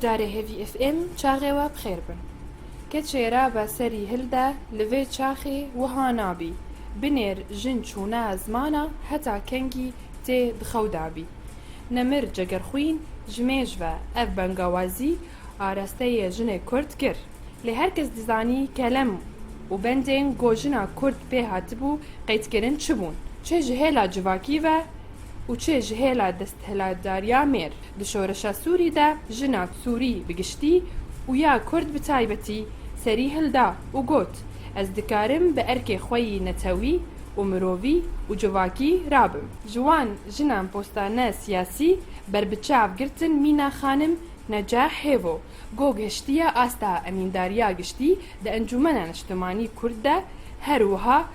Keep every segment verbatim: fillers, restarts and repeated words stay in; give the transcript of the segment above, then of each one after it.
Darê Hevî F M çaxê we bi xêr bin. Keçê rabe serî hilde, li vê çaxê wiha nabî. Binêr jin çûne zimana, heta kengî tê di xew de bî. Nemir Cegerxwîn ji mêj ve ev bengawazî arasteyê jinê Kurd kir. Lê her kes dizanî kelem û bendên ku jina Kurd pê hatibû qeydkirin çi bûn, çi ji hêla civakî ve û çi ji hêla desthilatdariya mêr. Di şoreşa Sûrî de jina Sûrî bi giştî û ya Kurd bi taybetî serî hilda û got, Ez dikarim bi erkê xwe yî netewî û mirovî û civakî rabim. Ji wan jinan postane siyasî berbiçav girtin mîna xanim Necah Hêvo, ku gihiştiye asta emîndariya giştî di Encûmena Niştimanî Kurd de, her wiha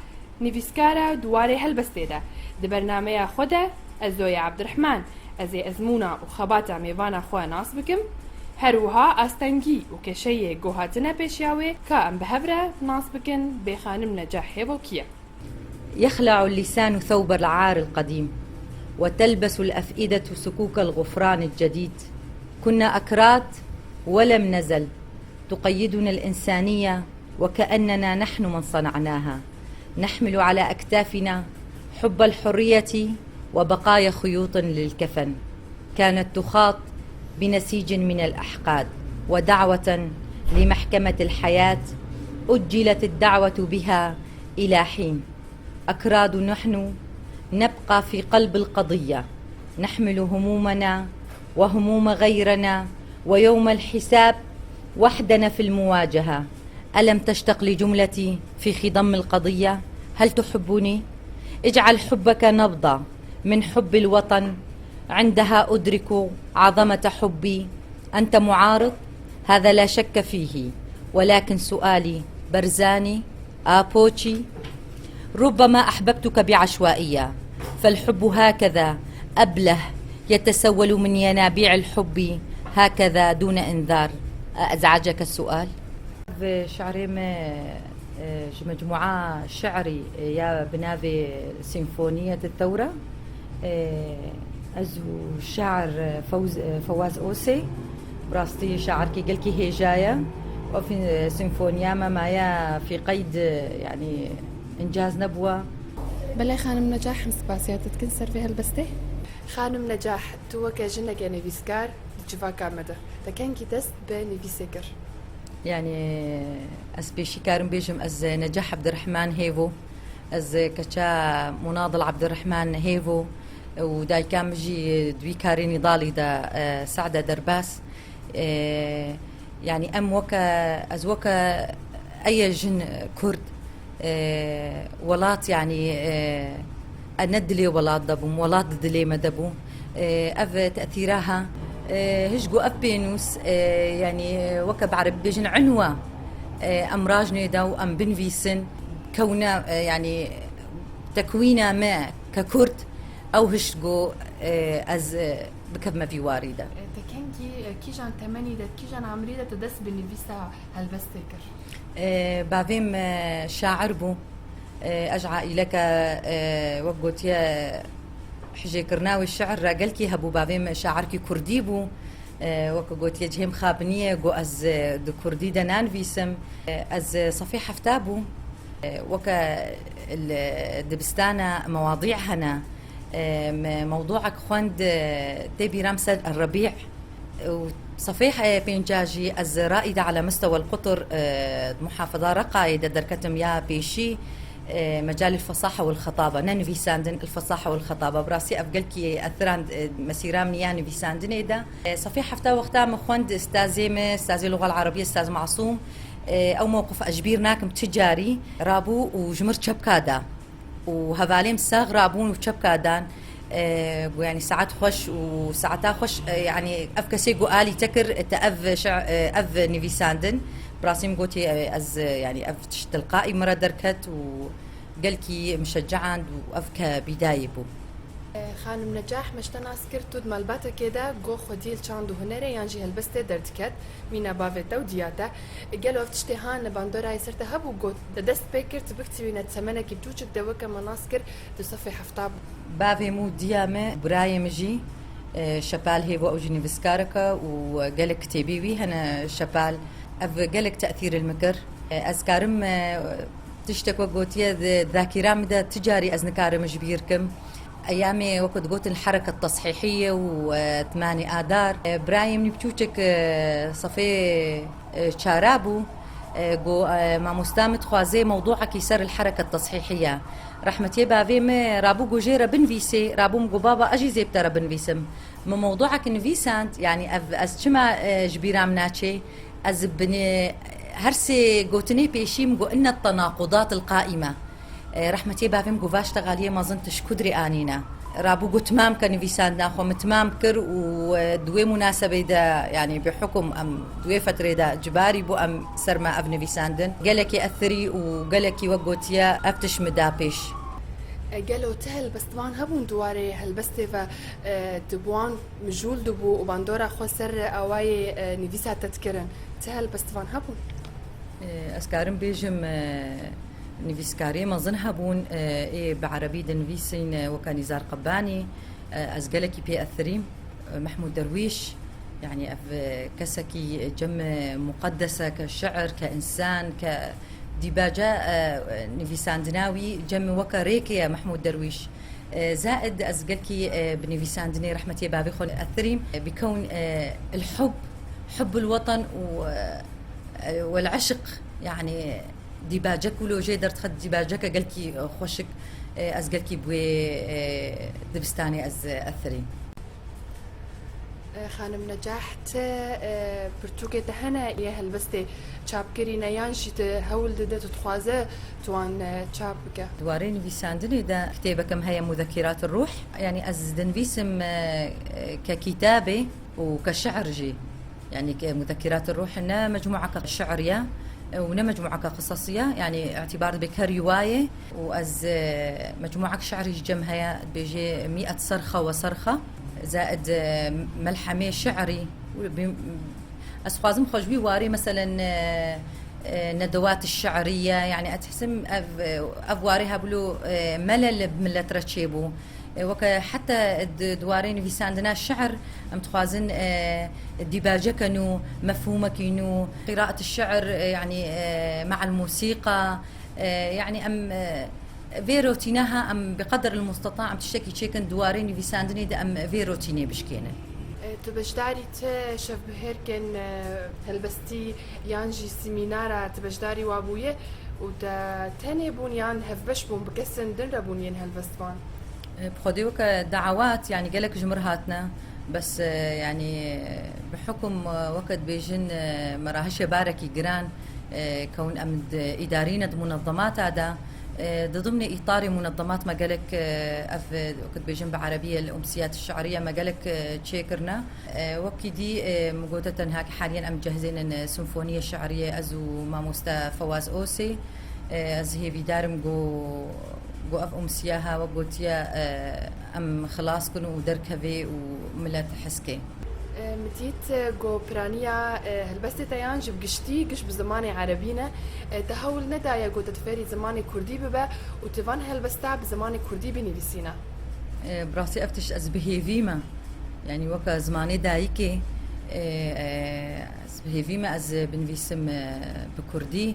nivîskara di warê helbestê de. Di bernameya xwe de ez Zoya Ebdirehman, ez ê ezmûna û xebata mêvana xwe nas bikim. Her wiha astengî û keşeyê ku hatine pêşiya wê ka em bi hev re nas bikin bê xanim Necah Hêvo kî ye. يخلع اللسان ثوب العار القديم، وتلبس الأفئدة صكوك الغفران الجديد. كنا أكراد ولم نزل، تقيدنا الإنسانية وكأننا نحن من صنعناها. نحمل على أكتافنا حب الحرية وبقايا خيوط للكفن. كانت تخاط بنسيج من الأحقاد، ودعوة لمحكمة الحياة أجلت الدعوة بها إلى حين. أكراد نحن، نبقى في قلب القضية، نحمل همومنا وهموم غيرنا، ويوم الحساب وحدنا في المواجهة. ألم تشتق لجملتي في خضم القضية؟ هل تحبني؟ اجعل حبك نبضة من حب الوطن، عندها أدرك عظمة حبي. أنت معارض؟ هذا لا شك فيه، ولكن سؤالي: برزاني؟ آبوتشي؟ ربما أحببتك بعشوائية، فالحب هكذا أبله، يتسول من ينابيع الحب هكذا دون إنذار. أأزعجك السؤال؟ Ev şi'rê me, e, ji mecmûa şi'rî, e, ya bi navê Sîmfoniyet Tewra. E, ez û şair, e, Fewz-, e, Fewaz Osê, bi rastî şairkî gelkî hêja ye. Ev, e, sîmfoniya me maye fî qeyd, e, yanî încaz nebûwa. Belê xanim Necah, em spasiya te dikin ser vê helbestê. Xanim Necah, tu weke jineke nivîskar di civaka me de, te kengî dest bi nivîsê kir? Yanî ez pêşî karim bêjim, ez Necah Ebdirehman Hêvo, ez keça Munadil Ebdirehman Hêvo û dayika min jî di wî karê Nîdalî de, e, Sa'de Derbas. E, yanî em weke, ez weke eye jin Kurd, e, welat, yanî, e, e, ne dilê welat de bûm, welat di dilê me de bû. E, ev tesîra ha. E, hişk û ev pênûs, e, yanî, e, weke bi erebî bêjin unwa, e, em rajnê de û em binivîsin, kewne, e, yanî, tekwîna me ke Kurd, ew hişk û, e, ez, e, bikevme vî warî de. E, te kengî, e, kîjan temenî de, kîjan emirî de tu dest bi nivîsa helbestê kir? E, bavê me şair bû. E, ez ji aîleke, e, wek gotiye, hijêkirina wê şi'ir re gelkî hebû. Bavê me şairkî kurdî bû. E, wek gotiye cihê mixabiniyê, got ez, e, di kurdî de nanivîsim. E, ez, e, sefê hefta bûm. E, weke li dibistana mewadî hene. E, me mewdûek xwend, e, tê bîra min ser Rebî. û sefê, e, pênca jî ez raîde ala mustewa el-qutur, e, muhafada Reqayê de derketim ya pêşî, e, mecalî el-fesaha wel-xetabê, ne nivîsandin, el-fesaha wel-xetabê. Bi rastî ev gelkî ethiran, e, mesîra min ya nivîsandinê de. E, sefê hefta wexta min xwend stazê min, stazê luxa el-erebiyê, staz Masûm, e, ew mewqif ez ji bîr nakim ti carî rabû û ji mir çepka da. û hevalê min sax rabûn û çepka dan, e, got, yanî, saet xweş û saeta xweş, e, yanî, ev kesê ku alî te kir, te ev şi-, e, ev nivîsandin, bi rastî min gotî, e, ez, e, yanî, ev tişt tilqaî min re derket û gelkî min şecand û ev ke bîdayê bû. Xanim Necah, me ji te nas kir, tu di malbatekê de go xwediyê li çand û hunerê yan jî helbestê derdiket, mîna bavê te û diya te. Gelo ev tiştê han li bandorayê ser te hebû, got, te dest pê kir, tu bikitibîne di temenekî biçûçik de, weke me nas kir, tu sefê hefta bû? Bavê min û diya me, birayê min jî, E, Şepal Hêvo ew jî nivîskarek e û gelek kitêbê wî hene. Şepal, ev gelek tesîr li min kir. E, ez karim, e, tiştek wek gotiye, di zakîra min de ti carî ez nikarim ji bîr kim. Eyamê wek digotin hereket teshihiye û, e, timanê adar. E, birayê min biçûçik, e, sefê, e, çara bû. E, got, e, mamosta min dixwaze mewdûekî ser li hereket teshihiye. Rehmetiyê bavê min rabû got jê re binivîsê, rabû min got, baba, ez jî zê bi te re binivîsim. Min mewdûek nivîsand, yanî ev, ez çima, e, ji bîra min naçê? Ez bi ne-, her sê gotinê pêşî min got, inne tenaqudat el qaîme. E, rehmetiyê bavê min got, va ştegaliyê mezin tu ji ku dirê anîne? Rabû got, timam ke nivîsandina xwe min timam kir û, e, di wê munasebê de, yanî bi hukum em di wê fetrê de cibarî bû em ser me ev nivîsandin. Gelekî ethirî û gelekî wek gotiye ev tişt min da pêş. E, gelo ti helbestvan hebûn di warê helbestê ve, e, tu bi wan mijûl dibû û bandora xwe ser awayê, e, nivîsa te dikirin? Ti helbestvan hebûn? E, ez karim bêjim, e, nivîskarê mezin hebûn, e, ê bi erebî dinivîsîn, e, weke Nîzar Qebanî, e, ez gelekî pê ethirîm, e, Mehmûd Derwîş, yanî ev, e, kesekî cem, e, muqeddes e, ke şiir, ke însan, ke dîbace, e, nivîsandina wî cem weke rêkê ye Mehmûd Derwîş. E, zaid ez gelkî, e, bi nivîsandinê rehmetiyê bavê xwe ethirîm. E, bi kewn, e, el-hub, hubbul weten û, e, e, wel eşq, yanî dîbacek wilo jê derdixe, dîbaceke gelkî, e, xweşik, e, ez gelkî bi wê, e, dibistanê ez, e, ethirîm. E, Xanim Necah, ti, e, pirtûkê te hene yê helbestê çap kirîne yan jî ti hewl dide, tu dixwaze tu wan, e, çap bike? Di warê nivîsandinê de kitêbeke min heye Muzekîrat Ruh. Yanî ez dinivîsim, e, e, ke kîtabê û ke şiir jî. Yanî ke Muzekîrat Ruh ne mecmûeke şiir ye, e, û ne mecmûeke qisas ye. Yanî îtîbar dibe ke rîwaye û ez, e, mecmûek şiirî ji cem heye, dibêje mîet serxa we serxa. Zaid, e, melhemê şiirî. Bi-, ez xwazim xwe ji wî warê, meselen, e, e, nedewat şiirî ye. Yanî ez dihsim ev, ev warê hebûlo, e, melel bi millet re çêbû. E, weke heta di, di warê nivîsandina şiir, em dixwazin, e, dîbaceke nû, mefhûmekî nû, qîraet şiir, e, yanî, e, me'el musîqa, e, yanî em, e, vê rotîna ha em bi qedr el musteta em tiştekî çêkin di warê nivîsandinê de em vê rotînê bişkênin. E, tu beşdarî ti şevbihêrkên, e, helbestî yan jî semînara ti beşdarî wa bûye û te tenê bûn yan hevbeş bûn bi kesên din re bûn yên helbestvan? E, bi xwedê weke dawat, yanî gelek ji mir hatine. Bes, e, yanî, e, bi hukum, e, weke dibêjin, e, merahişê barekî giran, e, kewin em di îdarî ne di munezemata de, e, di dimnê îtarê munezemat me gelek, e, ev, e, weke dibêjin bi erebî el umsiyat şi'riye me gelek, e, çêkirine. E, wekî dî, e, min gote tenha ki haliyen em cehzênin, e, simfoniyê şi'riyê ez û mamoste Fewaz Osê. E, ez hêvîdar im ku, ku ev umsiya ha wek gotiye, e, em xilas kin û derkevê û milet hez ke. E, min dît, e, ku piraniya, e, helbestê te yan jî bi giştî giş bi zimanê erebî ne. E, te hewl nedaye ku te di fêrî zimanê kurdî bibe û tu van helbesta bi zimanê kurdî binivîsîne? E, bi rastî ev tişt ez bi hêvî me. Yanî weke zimanê dayikê, e, e, ez bi hêvî me ez binivîsim, e, bi kurdî.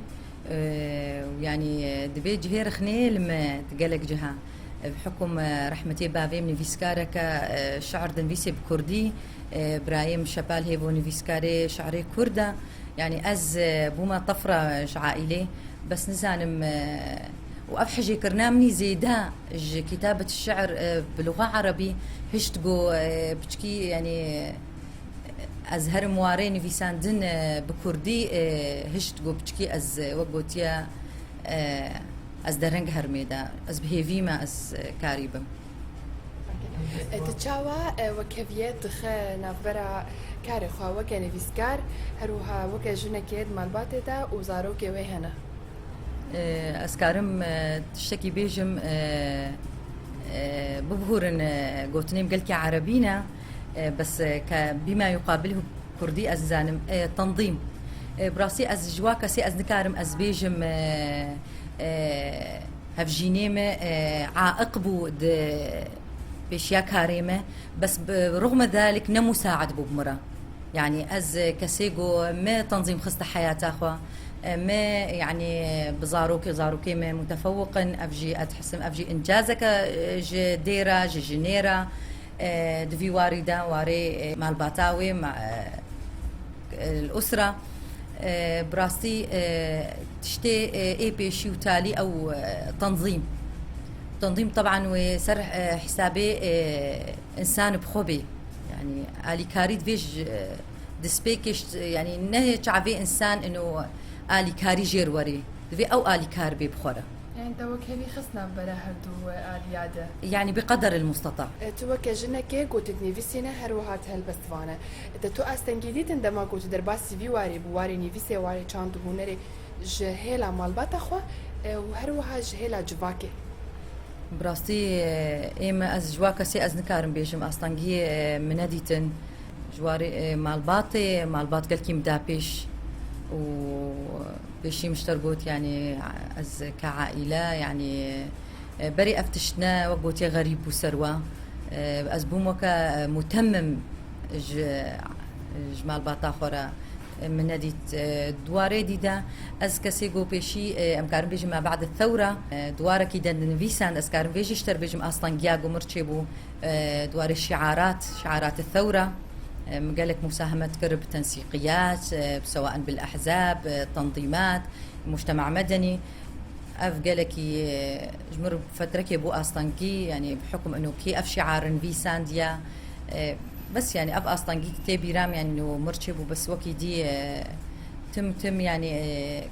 E, û yanî, e, divê cihê rexnê li me di gelek ciha. E, bi hukum, e, rehmetê bavê min nivîskareke, e, şiir dinivîsê bi kurdî. E, birayê min Şepal Hêvo nivîskarê şiirê kurd e. Yanî ez, e, bûme tefra ji aîlê. Bes nizanim, e, û ev hejêkirina min î zêde ji kîtabet şiir, e, bi luxa erebî hişt ku, e, piçkî, yanî, ez herim warê nivîsandin, e, bi kurdî, e, hişt ku piçkî ez, e, wek gotiye, e, ez dereng hermê de, ez bi hêvî me, ez, e, karî bim. E, tu çawa, e, wekheviye dixe navbera karê xwe weke nivîskar, her wiha weke jinekê di malbatê de û zarokê wê hene? E, ez karim, e, tiştekî bêjim, e, e, bibihûrin, e, gotinê min gelkî erebî ne, e, bes, e, ke bîma yuqabilhu kurdî ez nizanim, e, tenzîm. E, bi rastî ez ji wa kesê ez nikarim ez bêjim, e, e, hevjînê min, e, aiq bû di, Pêşiya karê me, bes bi rixme dalik ne musaid bû bi min re. Yanî ez kesê ku me tenzîm xiste heyata xwe, me yanî bi zarokê, zarokê me mutefewiq in, ev jî ez dihisim, ev jî încazeke ji dê re, ji jinê re, e, di vî warî de, warê, e, malbata wê, ma-, e, el usra. E, bi rastî, e, tiştê, e, ê pêşî û talî ew, e, tenzîm. Tenzîm teban wê ser, e, hesabê, e, însan bi xwe bê. Yanî alîkarî divê ji, e, destpêkê ji, yanî ne çavê însan ino alîkarî jêr werê. Divê ew alîkar bê bi xwe re. Yani te wek hevî xist navbera her du aliya de. Yani bi qeder el musteta. E, tu weke jinekê gotî dinivîsîne, her wiha tu helbestvane. De tu astengî dîtin dema ku tu derbasî vî warê bû, warê nivîsê, warê çand û hunerê ji hêla malbata xwe, e, û her wiha ji hêla civakê? Bi rastî, e, ê me, ez ji wa kesê ez nikarim bêjim astengî, e, min nedîtin. Ji warê, e, malbatê, malbat gelkî min da pêş û pêşî min ji te re got, yanî ez ke aîle, yanî, e, berê ev tişt ne wek gotiye xerîb bû ser we. E, ez bûm weke, e, mutemmim ji, ji malbata xwe re, e, min nedît. E, di warê dî de ez kesê ku pêşî, e, em karin bêjin me ba'de thewra, e, di warekî de dinivîsand, ez karim vê jî ji te re bêjim astengiya ku mir çêbû. E, di warê şiarat, şiarat thewra, e, min gelek musahemet kir bi tensîqiyat, e, bi sewaen bil ehzab, e, tenzîmat, mujtema medenî. Ev gelekî, e, ji mir fetrekê bû astengî, yanî bi hukum ino kî ev şiar nivîsandiye. E, bes yanî ev astengî tê bîra min, yanî û mir çêbû, bes wekî dî, e, tim tim, yanî, e,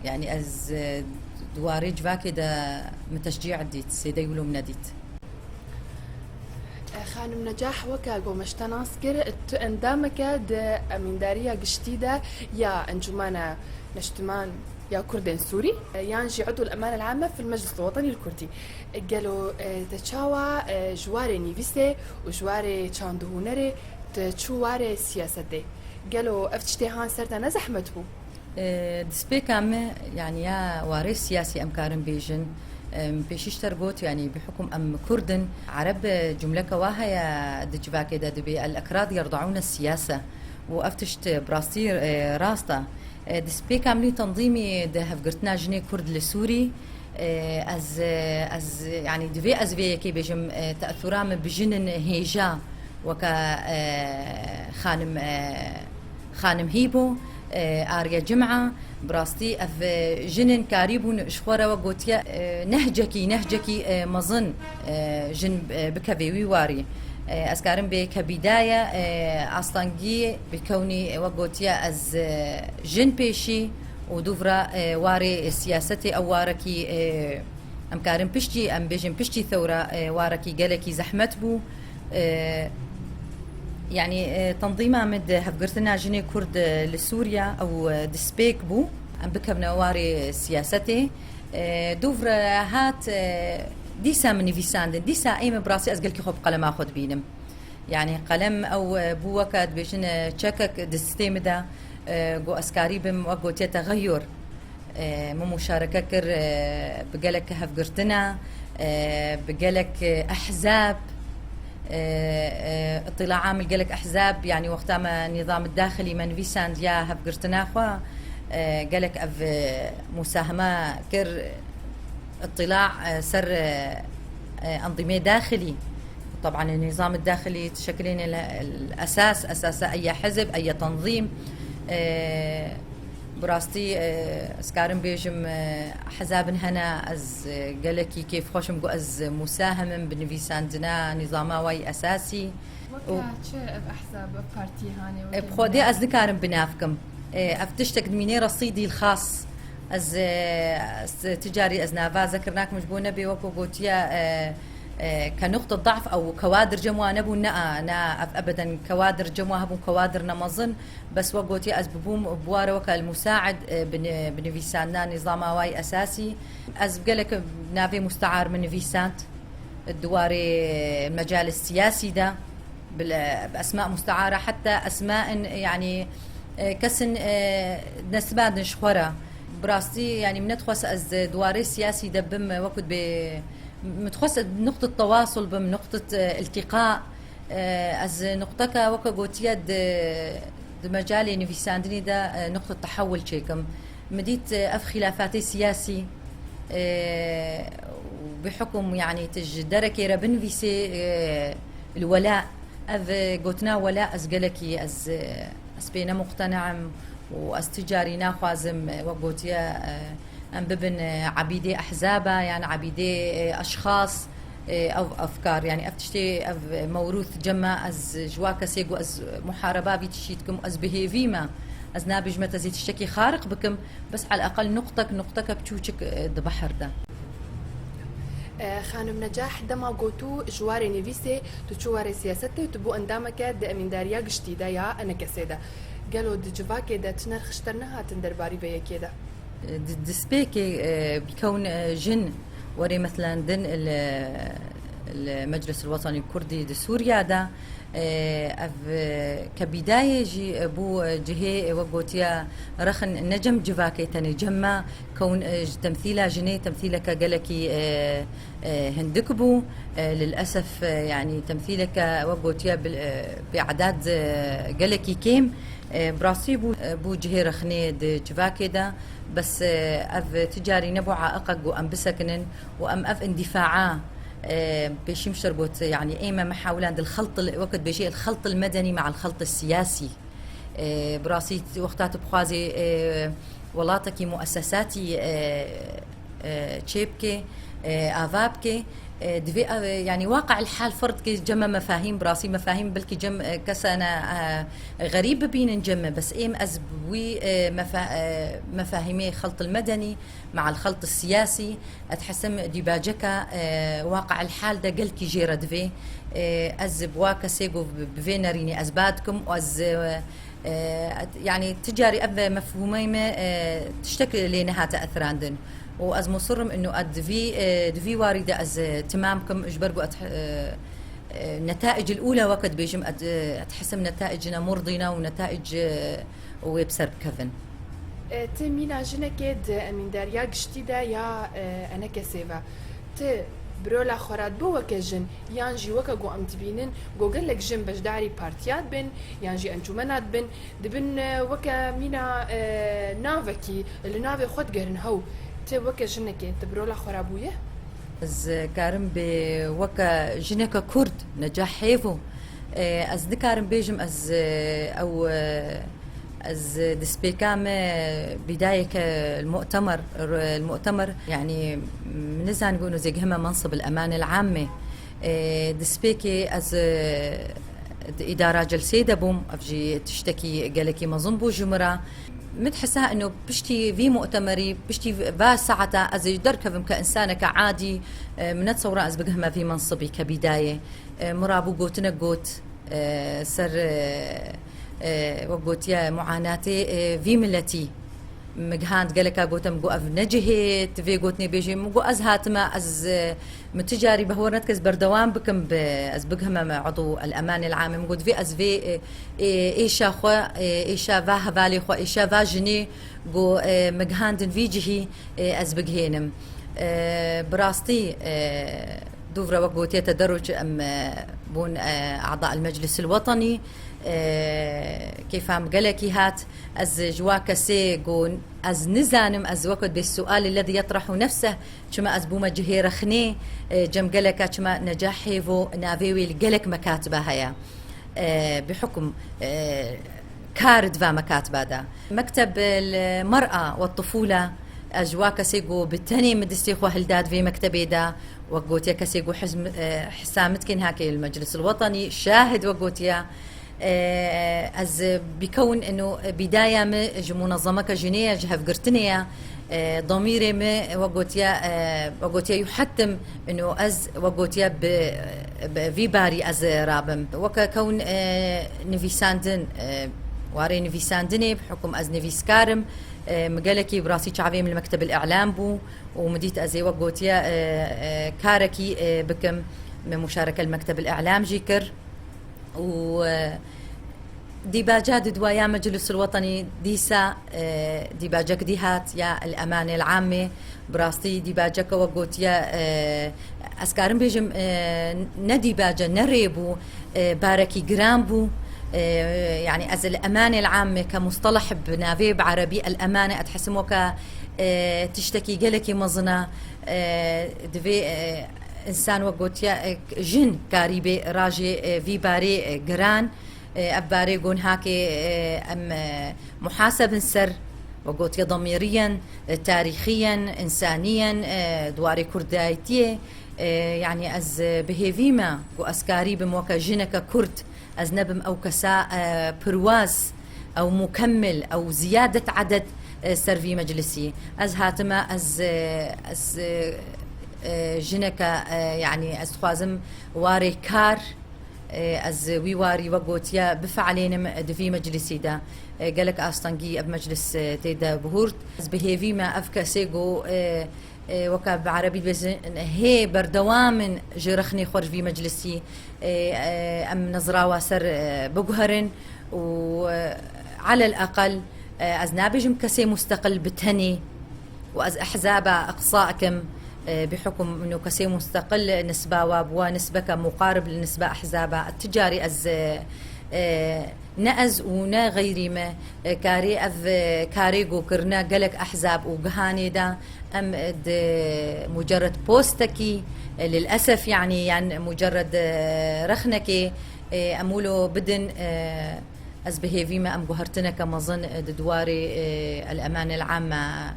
yanî ez, e, di warê civakê de min teşcî dît, sêdeyî wilo min nedît. Xanim Necah, weke ku me ji te nas kir, tu endameke di Emîndariya Giştî de ya Encûmena Neştiman ya Kurdên Sûrî, yan jî Udul Emane Ame fil Meclis Wetenî li Kurdî. Gelo, e, te çawa, e, ji warê nivîsê û ji warê çand û hunerê tu çû warê siyasetê? Gelo ev tiştê han ser te ne zehmet bû? E, destpêka me, yanî ya warê siyasî em karin bêjin, em pêşî ji te re got, yanî bi hukum em Kurd in, Ereb, e, cumleke wa heye di civakê de dibê, "El-ekrad yerdaûne siyase." Û ev tişt bi rastî, e, rast e. E, destpêka min û tenzîmî di hevgirtina jinê Kurd li Sûrî, e, ez, e, ez, yanî divê ez vê yekê bêjim, e, teethura min bi jinin hêja weke, e, xanim, e, Xanim Hîbo, e, Arya Cima, bi rastî ev, e, jinin karîbûn ji xwe re wek gotiye, e, nehcekî, nehcekî, e, mezin, e, jin, e, bikeve wî warî. E, ez karim bê ke bîdaye, e, astengî bikewnî, e, wek gotiye ez, e, jin pêşî û dûvra, e, warê siyasetê ew warekî, e, em karin piştî, em bêjin piştî thewra, e, warekî gelekî zehmet bû. E, yanî, e, tenzîma min di hevgirtina jinê Kurd, e, li Sûriya ew, e, destpêk bû. Em bikevne warê siyasetê. E, dûv re hat, e, dîsa min nivîsandin. Dîsa ê min bi rastî ez gelkî xwe bi qelema xwe dibînim. Yanî qelem ew, e, bû weke dibêjin, e, çekek di destê min de, e, ku ez karîbim wek gotiye texeyur. E, min muşareke kir, e, bi gelek hevgirtina, e, bi gelek, e, ehzab, e, e, îtîlaa min gelek ehzab, yanî wexta me nîzam daxilî me nivîsand ya hevgirtina xwe, e, gelek ev, e, musaheme kir, îtîlaa, e, ser, e, e, enzîmê daxilî. Teban nîzam daxilî tişekilîne el esas, esasa eye hizb, eye tenzîm. E, Bi rastî, e, ez karim bêjim, e, hezabin hene, ez, e, gelekî kêfxweş im ku ez musahim im bi nivîsandina nîzama wayî esasî. Weke û çi ev ehzab, ev partî hanê, e, weke bi xwedê nîne ez nikarim bi nav kim. E, ev tiştek dimînê resîdî xas. Ez, e, ez ti carî ez nava zekir nakim ji bo nebê wekû gotiye, e, e, ke nuqte daf ew kewadir cem wa nebûn, ne, ne, ev ebeden kewadir cem wa hebûn, kewadir ne mezin. Bes wek gotiye, ez bibûm bi ware weke el-musaid, e, bi ni-, bi nivîsandina nîzama wayî esasî. Ez bi gelek navê mustear min nivîsand di warê mecal siyasî de. Bi le-, bi esma musteara, heta esmaên, yanî, e, kesin, e, nesibandin ji xwe re. Bi rastî, yanî, min nedixwest ez di warê siyasî de bim, wekû dibê Min dixwest nuqtet tewasul bim, nuqtet, e, iltîqa. E, ez nuqteka weke gotiye di, di mecalê nivîsandinê de, e, nuqtet tehewul çêkim. Min dît, e, ev xîlafatê siyasî, e, bi hukum, yanî tu ji derekê re binivîsê, e, li wela, ev, e, gotina wela ez gelekî ez, e, ez pê ne muqteneim û ez ti carî naxwazim, e, wek gotiye, e, em bibin, e, ebîdê ehzaba yan ebîdê, e, eşxas, e, ev efkar, yanî ev tiştê, ev mewrûth cem me, ez ji wa kesê ku ez muhareba vî tiştî dikim, ez bi hêvî me, ez nabêjime te zê tiştekî xariq bikim, bes eleqel nuqtek, nuqteke biçûçik, e, di behir de. E, Xanim Necah, dema gotû ji warê nivîsê, tu çû warê siyasetê û tu bû endameke di emîndariya giştî de ya enekesê de. Gelo di civakê de çi nerxişter nehatin derbarî vê yekê de? Di destpêkê, e, bikewin, e, jin werê meselendin li, li Meclis el Wetanî Kurdî di Sûriya de, e, ev, e, ke bîdayê jî, e, bû, e, cihê, e, wek gotiye rexin ne cem civakê tenê cem me, kewin, e, ji temsîla jinê temsîleke gelekî, e, e, hindik bû. E, lilesef, e, yanî temsîleke wek gotiye bil-, e, bi edad, e, gelekî kêm. E, bi rastî bû, e, bû cihê rexnê di civakê de, bes, e, ev ti carî nebû aiqek ku em bisekinin û em ev indîfaa, e, pêşî min ji te re got, yanî ê me mihawila di xelt, wek dibêjî, el xelt el medenî me el xelt el siyasî. E, bi rastî wexta tu bixwazî, e, welatekî muessesatî, e, e, çê bike, e, ava bike, e, divê, e, yanî waqe'il hal ferz ke cem me mefahîm, bi rastî mefahîm belkî cem, e, kesane, e, xerîb bibînin cem me, bes êm ez bi wî, e, mefa-, e, mefahîmê xelt el medenî me'al xelt el siyasî, ez dihesim dîbaceka, e, waqe'il hal de gelkî jê re divê. E, ez bi wa kesê ku bi, bi vê nerînê ez ba dikim û ez, e, E, yanî ti carî ev mefhûmê me, e, tiştek lê nehate etirandin. Û ez musirrim inu ez di vî, e, di vî warî de ez, e, timam kim, ji ber ku ez, e, e, netaic il ûla weke dibêjim, ez, e, ez dihesim netaicine murdîne û netaic, e, wê bi ser bikevin. E, ti mîna jinekê di emîndariya giştî de ya, e, enekesê ve. Ti bi rola xwe re dibe weke jin, yan jî weke ku em dibînin ku gelek jin beşdarî partiya dibin, yan jî encûmena dibin, dibin, e, weke mîna, e, navekî li navê xwe digerin hew. Ti weke jinekê, ti bi rola xwe re bûye? Ez karim bê weke jineke Kurd, Necah Hêvo. E, ez nikarim bêjim ez, e, ew, e, Ez destpêka me bîdayeke li mu'temer, li mu'temer, yanî min nizanî ku ino zê gihime mensib el emanel amme. E, destpêkê ez, e, di îdara celsê de bûm, ev jî tiştekî gelekî mezin bû ji min re. Min dihisa ino piştî vî mu'temerî, piştî va saeta ez ê derkevim ke însaneke adî, e, min netisewira ez bigihime vî mensibî ke bîdayê. E, min rabû gotinek got, e, ser, e, e, wek gotiye muanatê, e, vî miletî. Min gihand geleka gote, min got ev ne cihê tu vê gotinê bêjî. Min got ez hatime, ez, e, min tu carî behwer nedike ez berdewam bikim bi, ez bigihime me edû el emanê el ame. Min got vê ez vê, e, e, êşa xwe, e, êşa va hevalê xwe, êşa va jinê ku, e, min gihandin vî cihî, e, ez bigihênim. E, bi rastî, e, Dûv re wek gotiye te deroç em, e, bûn, e, a'da el Meclis el Wetanî, e, kêfa min gelekî hat. Ez ji wa kesê ku ez nizanim, ez wekî bê sualî lezî yetrahu nefseh, çima ez bûme cihê rexnê, e, cem geleka, çima Necah Hêvo navê wê li gelek mekatiba heye. E, bi hukum, e, kar di va mekatiba de. Mekteb el mer'a we tufûle, ez ji wa kesê ku bi tenê min destê xwe hilda di vê mektebê de, wek gotiye kesê ku hizm-, e, hisa min dikin heke li Meclis el Wetanî, şahid wek gotiye, e, ez bikewin ino bîdaya min ji munezemeke jinê ye, ji hevgirtinê ye, e, domîrê min wek gotiye, e, wek gotiye yuhettim ino ez wek gotiye bi, bi vî barî ez rabim. Weke kewin, e, nivîsandin, e, warê nivîsandinê, bi hukum ez nivîskar im. E, min gelekî bi rastî çavê min li Mekteb el Î'lam bû û min dît ez ê wek gotiye, e, e, karekî, e, bikim. Min muşareke li Mekteb el Î'lam jî kir. Û, e, dîbaca di duwaya Meclis el Wetanî dîsa, e, dîbacek dî hat ya El Emanê El Amme, bi rastî dîbaceke wek gotiye, e, Ez karim bêjim, e, ne dîbace, ne rê bû, e, barekî giran bû. E, yani ez el-emane el-amme ke mustalah bi navê bi erebî el-emane, ez dihesim weke, e, tiştekî gelekî mezin e. E, divê, e, însan wek gotiye, e, jin karî bê rajê, e, vî barê, e, giran. E, ev barê gonhakê, e, em, e, muhasebin ser, wek gotiye, demîriyen, e, tarîxiyen, însanîyen, e, di warê kurdayetiyê. E, yani ez, e, bi hêvî me ku ez karî bim weke jineke kurd, ez nebim ew kesa, e, pirwaz, ew mukemmel, ew ziyadet edet, e, ser vî meclisî. Ez hatime, ez, e, ez, e, e, jineke, e, yani ez dixwazim warê kar, e, ez wî warî wek gotiye bifeelênim di vî meclisî de. E, gelek astengî ev meclis, e, tê de bihurt. Ez bi hêvî me ev kesê ku, e, e, weke bi erebî dibêjin, hê berdewam in ji rexnê xwe ji vî meclisî, e, e, em nezrawa ser, e, biguherin û, e, elel eqel, e, ez nabêjim kesê musteqil bi tenê û ez ehzaba iqsa kim, e, bi hukum ino kesê musteqil nisba wa bi wa nisbeke muqarib li nisba ehzaba. Ti carî ez, e, e, ne ez û ne xeyrî me, e, karê ev, e, karê ku kirine gelek ehzab û gihanê de em, e, di mucerred postekî, e, lilesef yani, yan mucerred, e, rexnekê, e, em wilo bidin, e, ez bi hêvî me em guhertineke mezin, e, di diwarê, e, el-emane el-amme,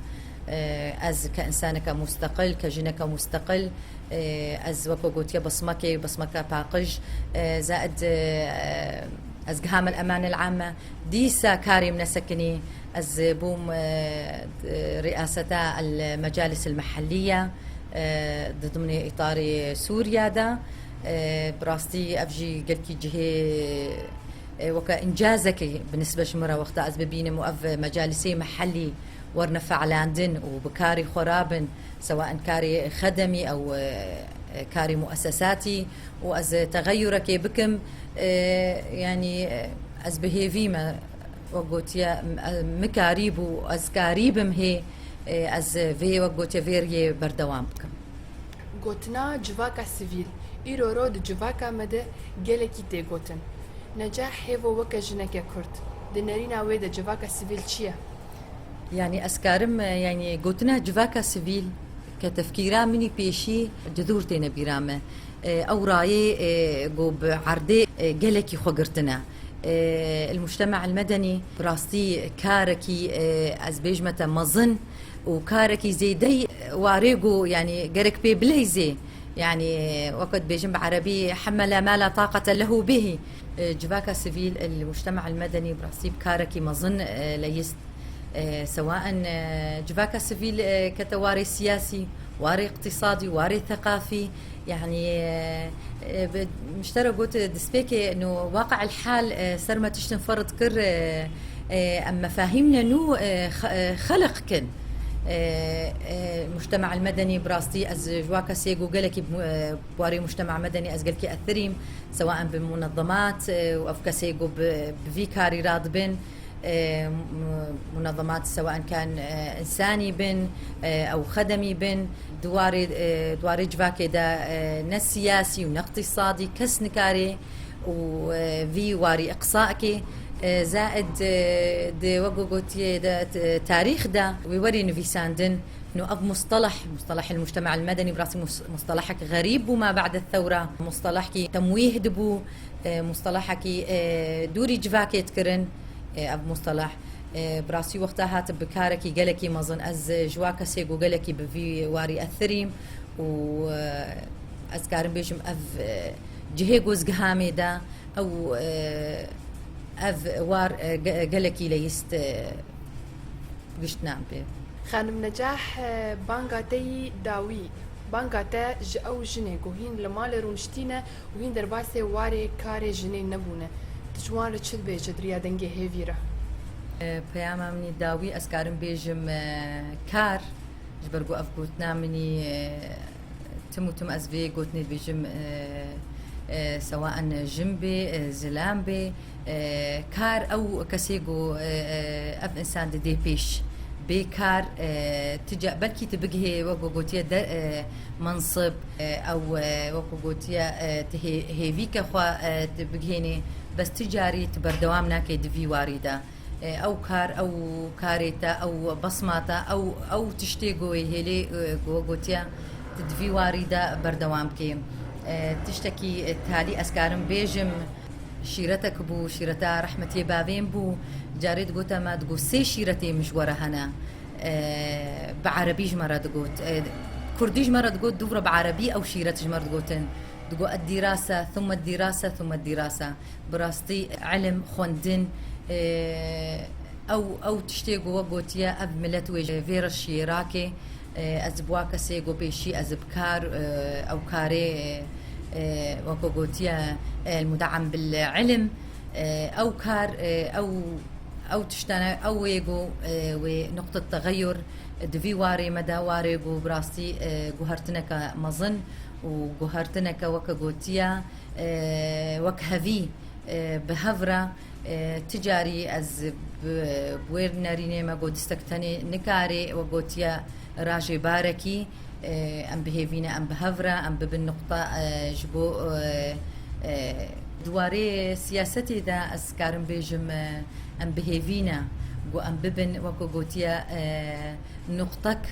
e, ez ke însaneke musteqil, ke jineke musteqil, e, ez weke gotiye besmekê, besmeke paqij, e, zaid, e, ez giham el-emane el-amme, dîsa karê min nesekinî, ez bûm, e, riyaseta el-mecalis el-mehelliye, e, di dimnê îtarê Sûriye de, e, bi rastî ev jî gelkî cihê, e, weke încazekê bi nisbe ji min re wexta ez bibînim û ev mecalisê mehellî werne felandin û bi karê xwe rabin, sewaen karê xedemî ew, e, karê muessesatî û ez texeyurekê bikim, e, yanî, e, ez bi hêvî me, wek gotiye, m-, e, min karî bû, ez karî bim hê, e, ez vê, wek gotiye, vê riyê berdewam bikim. Gotina civaka sivîl, îro ro di civaka me de gelekî tê gotin. Necah Hêvo weke jineke kurd, di nerîna wê de civaka sivîl çi ye? Yanî ez karim, e, yanî gotina civaka sivîl ke tefkîra min î pêşî di dûr têne bîra me. E, ew rayê, e, ku bi erdê, e, gelekî xwe girtine. E, el-mujtema el-medenî bi rastî karekî, e, ez bêjme te mezin û karekî zêdey warê ku, yanî gerek pê bileyzê. Yanî wekî dibêjin bi erebî, hemmele ma la taqete lehu bihî. E, civaka sivîl, el-mujtema el-medenî bi rastî bi karekî mezin, e, leyist. E, sewaen, e, civaka sivîl, e, kete warê siyasî, warê iqtîsadî, warê theqafî, yanî, e, e, bi, miştera got, e, destpêkê, no, waqi el-hal, e, ser me tiştin ferz kir, e, e, em mefahîmne nû, e, xe-, e, xeleq kin. E, e, mujtema el-medenî bi rastî ez ji wa kesê ku gelekî bi, e, warê mujtema medenî ez gelkî ethirîm, sewaen bi munezemat, e, û ev kesê ku bi, bi vî karî radibin, e, m-, munezemat sewaen kan, e, însanî bin, e, ew xedemî bin, di warê, e, di warê civakê de, e, ne siyasî û ne iqtîsadî kes nikarê û, e, vî warî iqsa kê. E, zaid, e, di wek ku gotiyê de, t-, tarîx de wê werê nivîsandin. Nû ev musteleh, musteleh el-mujtema el-medeni, bi rastî mus-, mustelehek xerîb bû ma ba'de thewra. Mustelehkî temwîh dibû, e, mustelehekî, e, dûrî civakê dikirin, e, ev musteleh. E, bi rastî wexta hat bi karekî gelekî mezin, ez ji wa kesê ku gelekî bi vî warî ethirîm û, e, ez karim bêjim ev, e, cihê ku ez gihamê de, ew, e, ev war, e, ge-, gelekî leyist, e, gişt nan pê. Xanim Necah, e, banga te yî dawî, banga te ji ew jinê ku hîn li malê rûniştîne û hîn derbasê warê karê jinê nebûne. Tu ji wan re çi dibêje di riya dengê hêvî re? E, peyama min î dawî ez karim bêjim, e, kar, ji ber ku ev gotina min î, e, tim û tim ez vê gotinê dibêjim, e, e, sewaen jin bê, e, zilam bê, e, kar ew kesê ku, e, e, ev însan didê pêş, Bê kar, e, tu ca-, belkî tu bigihê, wek ku gotiye, de, e, mensib, e, ew, e, wek ku gotiye, e, tu hê-, hêvîke xwe, e, tu bigihênê, bes tu carî tu berdewam nake di vî warî de. E, ew kar, ew karê te, ew besma te, ew, ew tiştê ku wê hêlê, e, ku gotiye, tu di vî warî de berdewam kê. E, tiştekî, e, talî ez karim bêjim, şîretek bû, şîreta rehmetiyê bavên bû. Carê digote me, digot, sê şîretê min ji we re hene. E, bi erebî ji me re digot. E, kurdî ji me re digot, dûv re bi erebî ew şîret ji me re digotin. Digot, "Eddirase, thumma eddirase, thumma eddirase." Bi rastî ilim, xwendin, e, ew, ew tiştê ku we gotiye, ev milet wê ji vê re şiyêrake. E, ez bi wa kesê ku pêşî ez bi kar, e, ew karê, e, e, wek ku gotiye, e, el-mudaem bil ilim, e, ew kar, e, ew, ew tiştane, ew wê ku, e, wê nuqtet texeyur di vî warê me de, warê ku bi rastî, e, guhertineke mezin û guhertineke weke gotiye, e, wek hevî, e, bi hev re, e, ti carî ez bi, bi wê nerînê me got distek tenê nikarê, we gotiye rajê barekî, e, em bi hêvî ne, em bi hev re, em bibin nuqta, e, ji bo, e, e, di warê siyasetê de ez karim bêjim, e, em bi hêvî ne, ku em bibin, wek ku gotiye, e, nuqtek,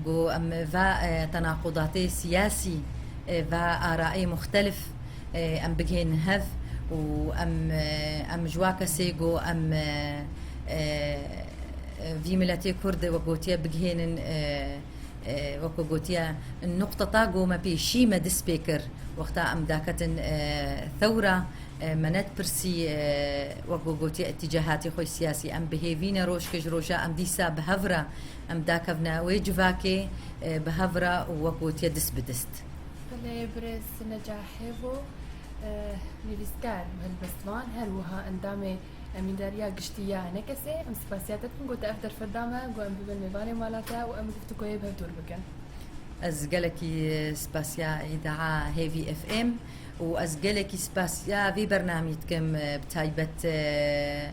ku em va, e, tenaqudatê siyasî, e, va arayê muxtelif, e, em bigihên hev û em, e, em ji wa kesê ku em, e, e, vî miletê Kurd, wek gotiye, bigihênin, e, e, wek gotiye, nuqteta ku me pêşî me dest pê kir, wexta em daketin, e, thewra, e, me nedipirsî, e, wek ku gotiye, îtîcahatê xwe siyasî. Em bi hêvî ne, rojke ji roja em dîsa bi hev re em dakevne wê civakê, e, bi hev re û wek gotiye dist bi dist. Belê, birêz Neca Hêvo, e, nivîskar û helbestvan, her wiha endamê Emîndariya Giştî ya Enekesê, em spasiya te dikin ku te ev derfet da me, ku em bibin mêvanê mala te û em guftûgoyê bi hev dûr bikin. Ez gelekî spasiya îdaa Hêvî F M û ez gelekî spasiya vê bernameyê dikim, e, bi taybet, e,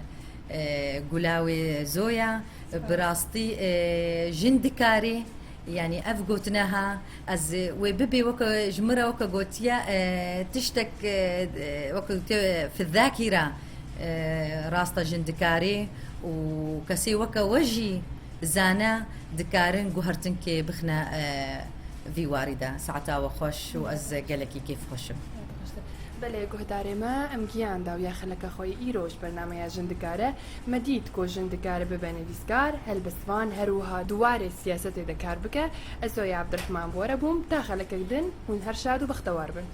e, Gulawê Zoya. Spas. Bi rastî, e, jin dikarê, yanî ev gotine ha, ez, e, wê bibê weke ji min re weke gotiye, e, tiştek, e, e, weke gotiye, fi zekîra, e, rasta jin dikarê û kesê weke we jî zane dikarin guhertinkê bixine, e, vî warî de. Saeta we xweş û ez gelekî kêfxweş im. Belê, guhdarê me, em giyan dawiya xeleka xwe yê îro ji bernameya Jin Dikare. Me dît ku jin dikare bibe nivîskar, helbestvan, her wiha di warê siyasetê de kar bike. Ez Zoya Abdurrahman bi we re bûm. Ta xelekek din hûn her şad û bextewar bin.